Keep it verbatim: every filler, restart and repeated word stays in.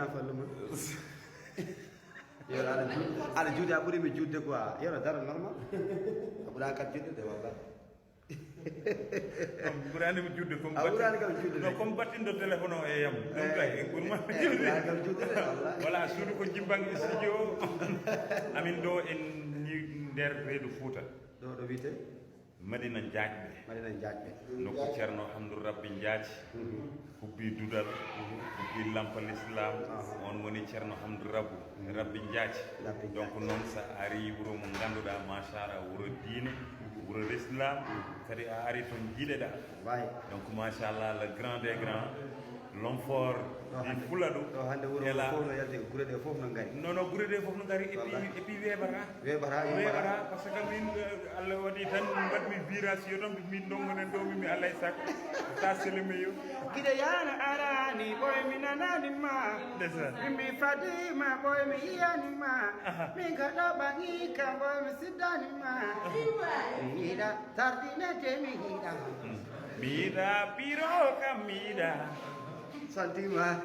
Fallu ma. Yo, aɗa juuɗe, aɗa juuɗe, a ɓuri mi juutde quoi. Yo, no daro normal. A ɓura kam juutde de, wallahi. Ɓurani mi juutde comme A ɓurani kam juutde no de. Comme battinɗo téléphone o e yam, ɗum kay e ɓurma. Eh, ɓurani kam juutde de, wallahi. Voilà, suudu ko Jimbang studio. Amin ɗo en ni nder reedu Fouta. Ɗo, ɗo wiyte? Madina Jaajɓe. Madina Jaajɓe. Nokku Ceerno Hamdou Rabbi Jaaji. Hubbi dudal, hubbi lampa l'islam. On woni Ceerno Hamdou Rabbu, Rabbi Jaaji. Rabbi Donc noon so a ari wuro mo ngannduɗaa, machallah, wuro diine, wuro l'islam. Kadi a ari toon jiiɗeɗaa. Waay. Donc machallah, le grand des grands, l'homme fort Ɗo di hannde, Fuladu. Ɗo hannde wuro Ela- fof no yalti, gure ɗe fof no ngari. Non, non, gure ɗe fof no ngari, et puis, Wallahi. Et puis weeɓata. Weeɓata, Weeɓata, parce que min, eh, Allah waɗi tan mbaɗmi virage yo tan min ndongonen ɗo, min mi Allah e sago. Ta seleme yo. Gide yana arani boy mi nanani ma. Ndeysaan. Mi fadi ma boy mi yiyani ma. Min ka ɗo ɓangi ka boy mi siddani ma. Mi yiɗa tardine te mi yiɗa. Mi yiɗa biro kam mi yiɗa. Santima.